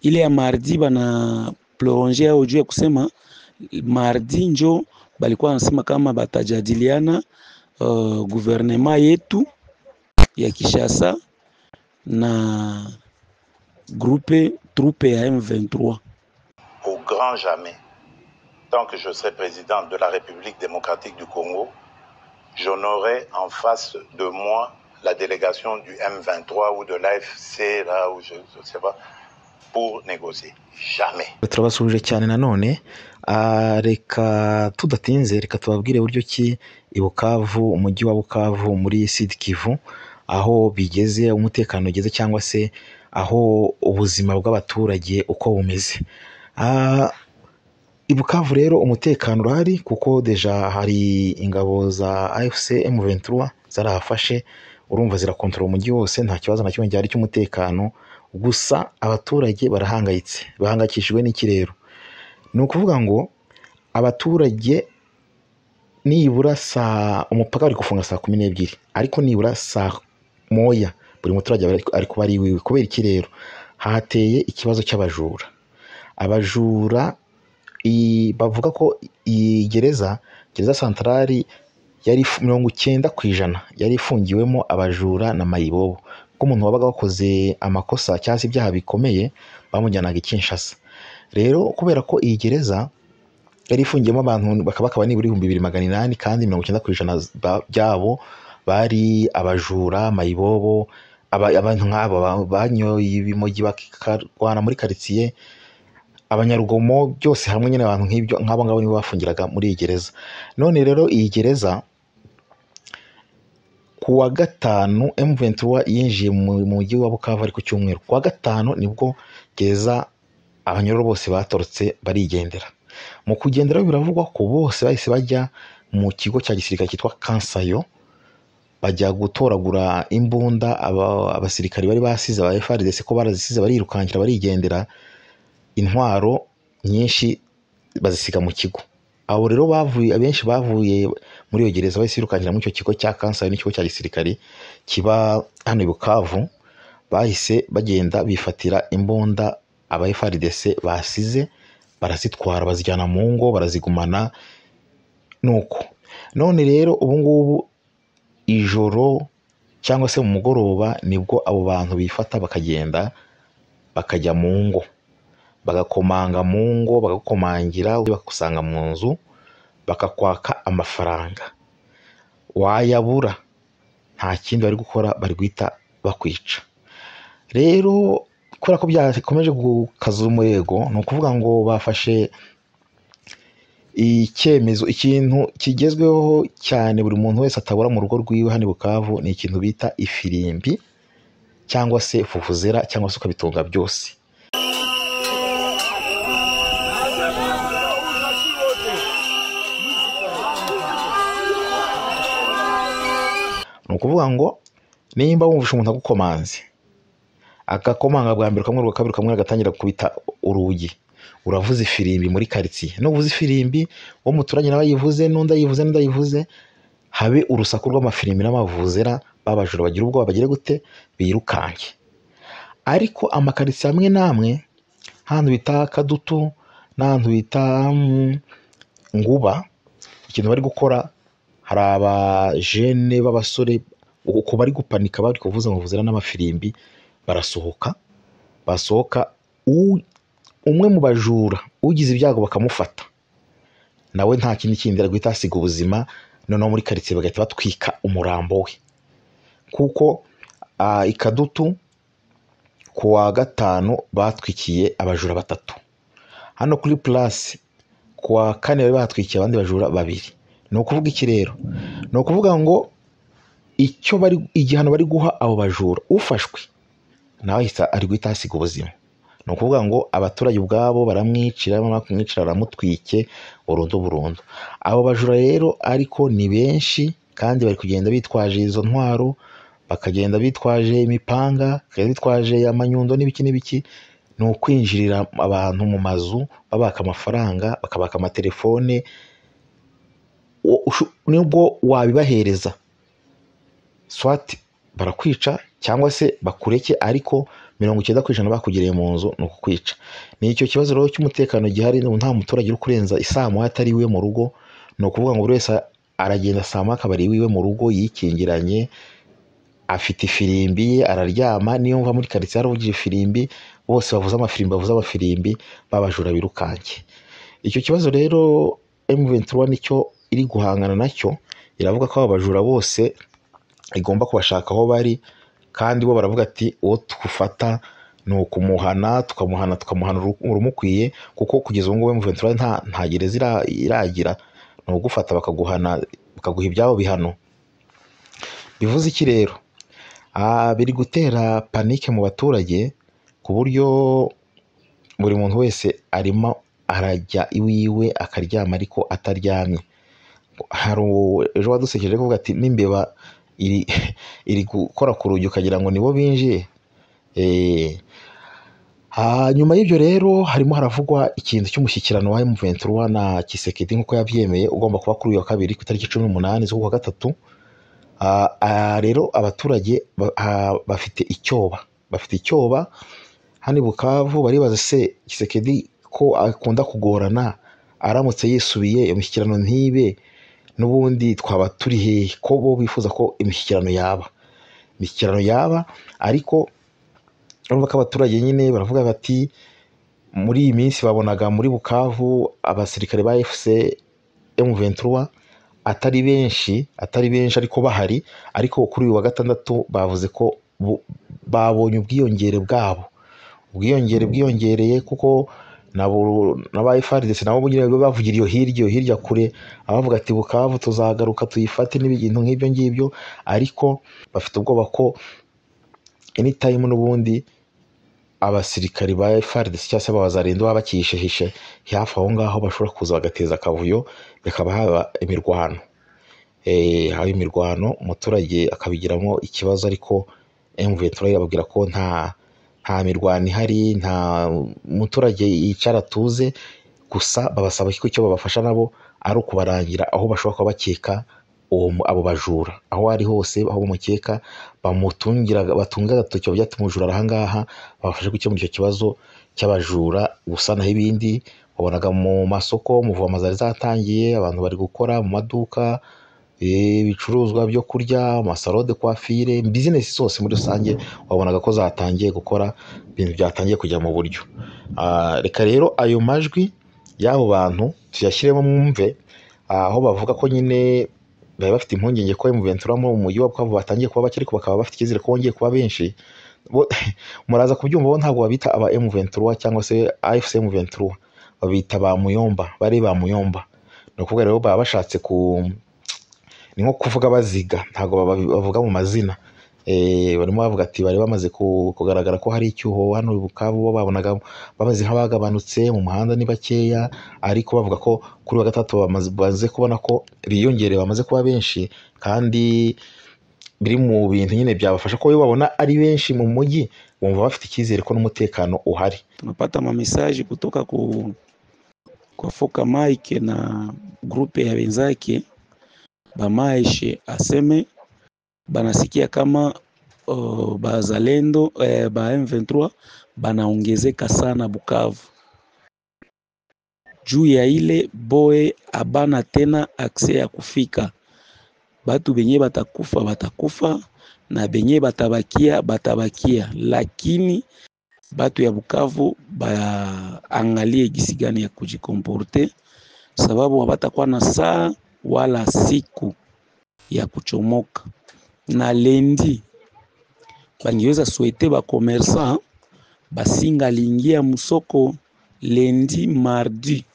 Ile ya mardi bana prolonger au juu ya kusema mardi njo balikuwa nasema kama batajadiliana gouvernement yetu ya Kinshasa na groupe troupe ya M23. Au grand jamais, tant que je serai président de la République démocratique du Congo, je n'aurai en face de moi la délégation du M23 ou de l'AFC, là où je ne sais pas, pour négocier. Jamais. Turabasuhuje cyane nanone. Reka tudatinze, reka tubabwire buryo ki i Bukavu, umujyi wa Bukavu muri Sud Kivu, aho bigeze, umutekano ugeze, cyangwa se aho ubuzima bw'abaturage uko bumeze. I Bukavu rero umutekano urahari, kuko déjà hari ingabo za AFC M23 zarahafashe, urumva zirakontorora umujyi wose, nta kibazo na kimwe gihari cy'umutekano. Gusa abaturage barahangayitse, bahangayikishijwe n'iki rero? Ni ukuvuga ngo abaturage nibura saa, umupaka bari gufunga saa 12, ariko nibura saa 1 buri muturage ari kuba ari iwiwe. Kubera iki rero? Hateye ikibazo cy'abajura. Abajura bavuga ko iyi gereza santarari yari 90% yari ifungiwemo abajura na mayibobo, kuko umuntu wabaga wakoze amakosa cyangwa se ibyaha bikomeye bamujyanaga i Kinshasa. Rero kubera ko iyi gereza yari ifungiyemo abantu bakaba nibura 2800, kandi 90% byabo bari abajura, mayibobo, abantu nk'abo banyoye ibimogi bakarwana muri karitsiye, abanyarugomo, byose hamwe nyine abantu nk'ibyo nk'abo ngabo nibo bafungiraga muri iyi gereza. None rero iyi gereza ku wa gatanu M23 yinjiye mu mujyi wa Bukavu ari ku cyumweru. Ku wa gatanu nibwo gereza abanyororo bose batorotse barigendera. Mu kugendera biravugwa ko bose bahise bajya mu kigo cya gisirikare cyitwa Kansayo, bajya gutoragura imbunda abasirikari bari basize aba FARDC, ko barazisize barirukankira barigendera, intwaro nyinshi bazisiga mu kigo. Abo rero bavuye, abenshi bavuye muri iyo gereza bahise birukankira muri icyo kigo cya Kansayo n'ikigo cya gisirikare kiba hano i Bukavu, bahise bagenda bifatira imbunda aba FARDC basize, barazitwara bazijyana mu ngo barazigumana. Nuko none rero ubu ngubu ijoro cyangwa se mu mugoroba nibwo abo bantu bifata bakagenda bakajya mu ngo, bagakomanga mu ngo, bagakomangira, bakakusanga mu nzu, bakakwaka amafaranga, wayabura nta kindi bari gukora, bari guhita bakwica. Rero kubera ko byakomeje gukaza umurego, ni ukuvuga ngo bafashe icyemezo, ikintu kigezweho cyane buri muntu wese atabura mu rugo rwiwe hano i Bukavu, ni ikintu bita ifirimbi cyangwa se vuvuzera, cyangwa se ukabitunga byose. Ni ukuvuga ngo nimba wumvishe umuntu agukomanze, agakomanga bwa mbere, ukamwereka kabiri, ukamwereka agatangira gukubita urugi, uravuza ifirimbi muri karitsiye. Nuvuza ifirimbi, uwo muturanye nawe ayivuze, n'undi ayivuze, n'undi ayivuze, habe urusaku rw'amafirimbi n'amavuzera, babajura bagira ubwoba, bagire gute, birukanke. Ariko amakaritsiye amwe n'amwe, hano bita Kadutu n'ahantu bita Nguba, ikintu bari gukora, hari abajene b'abasore uko bari gupanika bari kuvuza amavuzera n'amafirimbi, barasohoka, basohoka umwe mu bajura ugize ibyago bakamufata, nawe nta kindi kindi ari guhita asiga ubuzima. Noneho muri karitsiye bagahita batwika umurambo we, kuko i Kadutu ku wa gatanu batwikiye abajura 3, hano kuri Place ku wa kane bari batwikiye abandi bajura 2. Ni ukuvuga iki rero? Ni ukuvuga ngo icyo bari, igihano bari guha abo bajura, ufashwe nawe ari guhita asiga ubuzima. Ni ukuvuga ngo abaturage ubwabo baramwicira, bamara kumwicira baramutwike burundu burundu. Abo bajura rero ariko ni benshi, kandi bari kugenda bitwaje izo ntwaro, bakagenda bitwaje imipanga, bakagenda bitwaje amanyundo n'ibiki n'ibiki. Ni ukwinjirira abantu mu mazu babaka amafaranga, bakabaka amatelefone, nubwo wabibahereza swati barakwica cyangwa se bakureke, ariko 90% bakugereye mu nzu ni ukukwica. Ni icyo kibazo rero cy'umutekano gihari, nta muturage uri kurenza isaa moya atari iwe mu rugo. Ni ukuvuga ngo buri wese aragenda saa moya akaba ari iwe mu rugo yikingiranye, afite ifirimbi ye araryama. Niyo mva muri karitsiye haravugije ifirimbi, bose bavuze amafirimbi, bavuze amafirimbi, babajura birukanke. Icyo kibazo rero M23 nicyo iri guhangana nacyo, iravuga ko abo bajura bose igomba kubashaka aho bari, kandi bo baravuga ati uwo twufata ni ukumuhana, tukamuhana, tukamuhana urumukwiye, kuko kugeza ubu ngubu M23 nta gereza iragira, ni ugufata bakaguhana, bakaguha ibyabo bihano. Bivuze iki rero? Biri gutera panike mu baturage, ku buryo buri muntu wese arimo arajya iwiwe akaryama ariko ataryamye. Hari ejo wadusekeje kuvuga ati n'imbeba iri gukora ku rugi ukagira ngo nibo binjiye. Nyuma y'ibyo rero harimo haravugwa ikintu cy'umushyikirano wa M23 na Tshisekedi nk'uko yabyemeye, ugomba kuba kuri uyu wa kabiri ku itariki 18 z'ukwa gatatu. Rero abaturage bafite icyoba, bafite icyoba hano i Bukavu, baribaza se Tshisekedi ko akunda kugorana, aramutse yisubiye imishyikirano ntibe, n'ubundi twaba turi hehe? Ko bo bifuza ko imishyikirano yaba, imishyikirano yaba, ariko urumva ko abaturage nyine baravuga bati muri iyi minsi babonaga muri Bukavu abasirikare ba FC M23 atari benshi, atari benshi ariko bahari, ariko kuri uyu wa gatandatu bavuze ko babonye ubwiyongere bwabo, ubwiyongere bwiyongereye, kuko n'aba FARDC nabo nyine bavugira iyo hirya, iyo hirya kure, abavuga ati Bukavu tuzagaruka tuyifate n'ibintu nk'ibyo ngibyo, ariko bafite ubwoba ko anytime n'ubundi abasirikari ba FARDC cyangwa se abazarendo baba bakihishehishe hafi aho ngaho, bashobora kuza bagateza akavuyo, bikaba haba imirwano. Haba imirwano, umuturage akabigiramo ikibazo, ariko M23 irababwira ko nta mirwano ihari, nta muturage yicara atuze, gusa babasaba ko icyo babafasha nabo ari ukubarangira aho bashobora kuba bakeka abo bajura, aho ari hose, aho bamukeka, bamutungira, batunga agatoki bavuga ati umujura aha ngaha, babafashe gukemura icyo kibazo cy'abajura. Gusa naho ibindi wabonaga mu masoko muvoma zari zatangiye, abantu bari gukora mu maduka, ibicuruzwa byo kurya, amasalo de coiffure, business zose muri rusange wabonaga ko zatangiye gukora, ibintu byatangiye kujya mu buryo. Reka rero ayo majwi y'abo bantu tuyashyiremo mwumve, aho bavuga ko nyine bari bafite impungenge ko M23 mu mujyi wa Bukavu batangiye kuba bake, ariko bakaba bafite icyizere ko bongeye kuba benshi. Muraza kubyumva, bo ntabwo babita aba M23 cyangwa se AFC M23, babita ba Muyomba, bari ba Muyomba. Ni ukuvuga rero baba bashatse ku, ni nko kuvuga baziga, ntabwo bavuga mu mazina. Barimo bavuga ati bari bamaze kugaragara ko hari icyuho hano i Bukavu, bo babonaga bameze nk'abagabanutse mu muhanda ni bakeya, ariko bavuga ko kuri wa gatatu bamaze kubona ko biyongereye, bamaze kuba benshi, kandi biri mu bintu nyine byabafasha ko iyo babona ari benshi mu mujyi bumva bafite icyizere ko n'umutekano uhari. Tunapata ma message kutoka kwa Foka Mike na grupe ya wenzake bamaeshe aseme banasikia kama bazalendo ba M23 banaongezeka sana Bukavu juu ya ile boe abana tena akse ya kufika. Batu benye batakufa batakufa na benye batabakia batabakia, lakini batu ya Bukavu baangalie gisi gani ya kujikomporte, sababu hawatakuwa na saa wala siku ya kuchomoka. Na lendi bangiweza souhaiter ba commerçant basinga lingia musoko lendi mardi,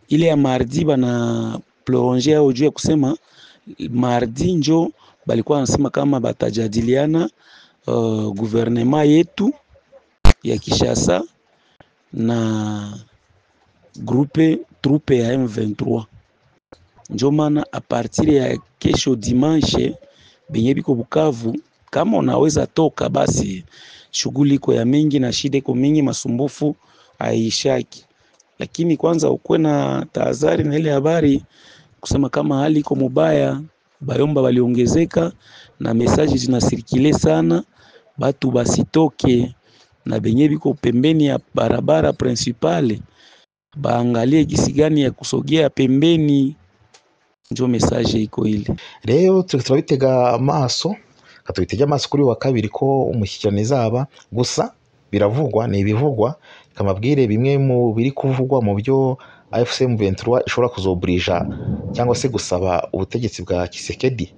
ile ya mardi bana prolonger au juu ya kusema mardi njo balikuwa wanasema kama batajadiliana gouvernement yetu ya Kinshasa na groupe troupe ya M23. Njo maana a partir ya kesho dimanche benye biko Bukavu, kama unaweza toka basi shughuli iko ya mingi na shida iko mingi, masumbufu haishaki, lakini kwanza ukwe na tahadhari na ile habari kusema kama hali iko mubaya, bayomba baliongezeka na message zinasirikile sana, Batu basitoke na benye biko pembeni ya barabara principale baangalie gisi gani ya kusogea pembeni. Njo message iko ile. Rero turabitega amaso, katubitega amaso kuri wa kabiri ko umushyikirano izaba. Gusa biravugwa, ni ibivugwa, kamabwire bimwe mu biri kuvugwa mu byo AFC M23 ishobora kuzoburija cyangwa se gusaba ubutegetsi bwa Tshisekedi.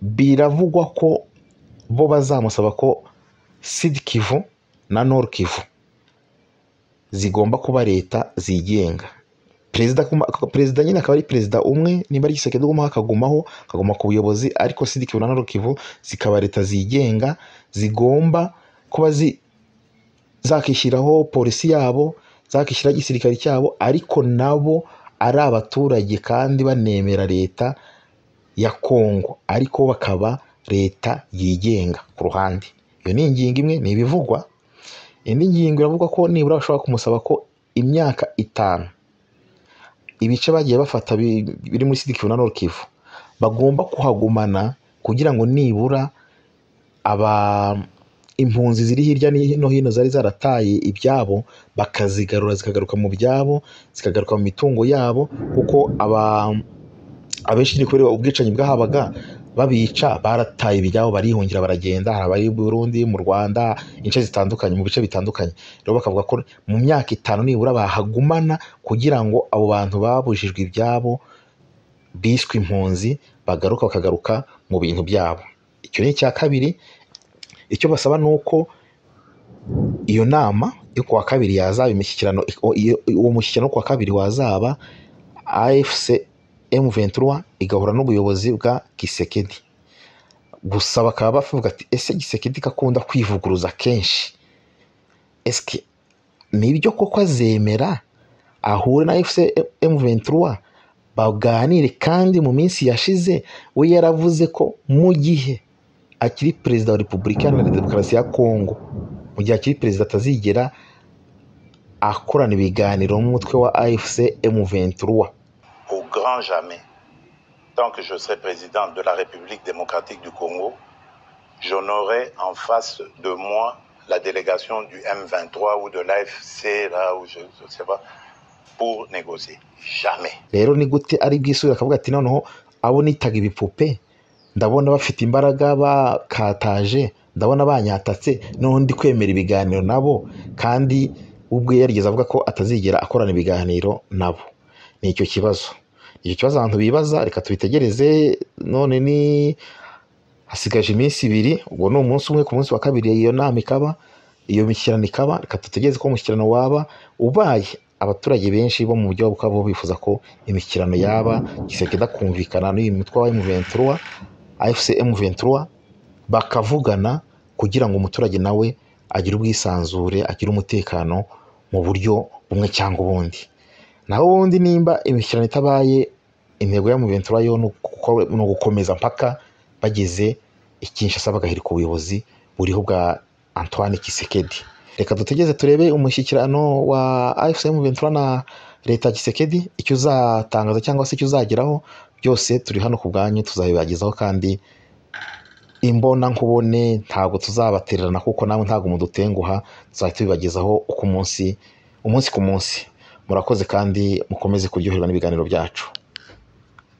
Biravugwa ko bo bazamusaba ko Sud Kivu na Nord Kivu zigomba kuba leta zigenga. Perezida nyine akaba ari perezida umwe, nimba ari Tshisekedi ugumaho akagumaho, akaguma ku buyobozi, ariko Sud Kivu na Nord Kivu zikaba leta zigenga, zigomba kuba zakishyiraho polisi yabo, zakishyiraho igisirikare cyabo, ariko nabo ari abaturage kandi banemera leta ya Kongo, ariko bakaba leta yigenga ku ruhande. Iyo ni ingingo imwe, ni ibivugwa. Indi ngingo iravuga ko nibura bashobora kumusaba ko imyaka 5 ibice bagiye bafata biri muri Sud Kivu na Nord Kivu bagomba kuhagumana, kugira ngo nibura aba impunzi ziri hirya no hino zari zarataye ibyabo bakazigarura, zikagaruka mu byabo, zikagaruka mu mitungo yabo, kuko abenshi ni kubera ubwicanyi bwahabaga babica, barataye ibyabo barihungira baragenda. Hari abari Burundi, mu Rwanda, ince zitandukanye, mu bice bitandukanye. Rero bakavuga ko mu myaka 5 nibura bahagumana, kugira ngo abo bantu babujijwe ibyabo biswe impunzi bagaruka, bakagaruka mu bintu byabo. Icyo ni icya kabiri. Icyo basaba ni uko iyo nama yo kuwa kabiri yazaba imishyikirano, uwo mushyikirano kuwa kabiri wazaba AFC M23 igahura n'ubuyobozi bwa Tshisekedi. Gusa bakaba bavuga ati ese Tshisekedi kakunda kwivuguruza kenshi, eske nibyo koko azemera ahure na AFC M23 baganire? Kandi mu minsi yashize we yaravuze ko mu gihe akiri perezida wa Repubulika Iharanira Demokarasi ya Kongo, mu gihe akiri perezida atazigera akorana ibiganiro n'umutwe wa AFC M23. Au grand jamais, tant que je serai président de la République démocratique du Congo, je n'aurai en face de moi la délégation du M23 ou de l'AFC, là où je ne sais pas, pour négocier. Jamais. Rero ni gute ari bwisubira akavuga ati noneho abo nitaga ibipupe ndabona bafite imbaraga bakataje, ndabona banyatatse, noneho ndi kwemera ibiganiro nabo, kandi ubwe yarigeze avuga ko atazigera akorana ibiganiro nabo. Ni icyo kibazo, icyo kibazo abantu bibaza. Reka tubitegereze. None ni hasigaje iminsi 2, ubwo ni umunsi umwe, ku munsi wa kabiri iyo nama ikaba, iyo mishyikirano ikaba. Reka tutegereze ko umushyikirano waba ubaye. Abaturage benshi bo mu mujyi wa Bukavu bifuza ko imishyikirano yaba, Tshisekedi akumvikana n'uyu mutwe wa M23, AFC M23, bakavugana kugira ngo umuturage nawe agire ubwisanzure, agire umutekano mu buryo bumwe cyangwa ubundi. Naho ubundi nimba imishyikirano itabaye, intego ya M23 yo ni ugukomeza mpaka bageze i Kinshasa bagahirika ubuyobozi buriho bwa Antoine Tshisekedi. Reka dutegeze turebe umushyikirano wa AFC M23 na leta ya Tshisekedi icyo uzatangaza cyangwa se icyo uzageraho. Byose turi hano ku bwanyu, tuzabibagezaho kandi imbona nkubone, ntabwo tuzabatererana kuko namwe ntabwo mudutenguha, tuzahita tubibagezaho uko umunsi ku munsi. Murakoze kandi mukomeze kuryoherwa n'ibiganiro byacu.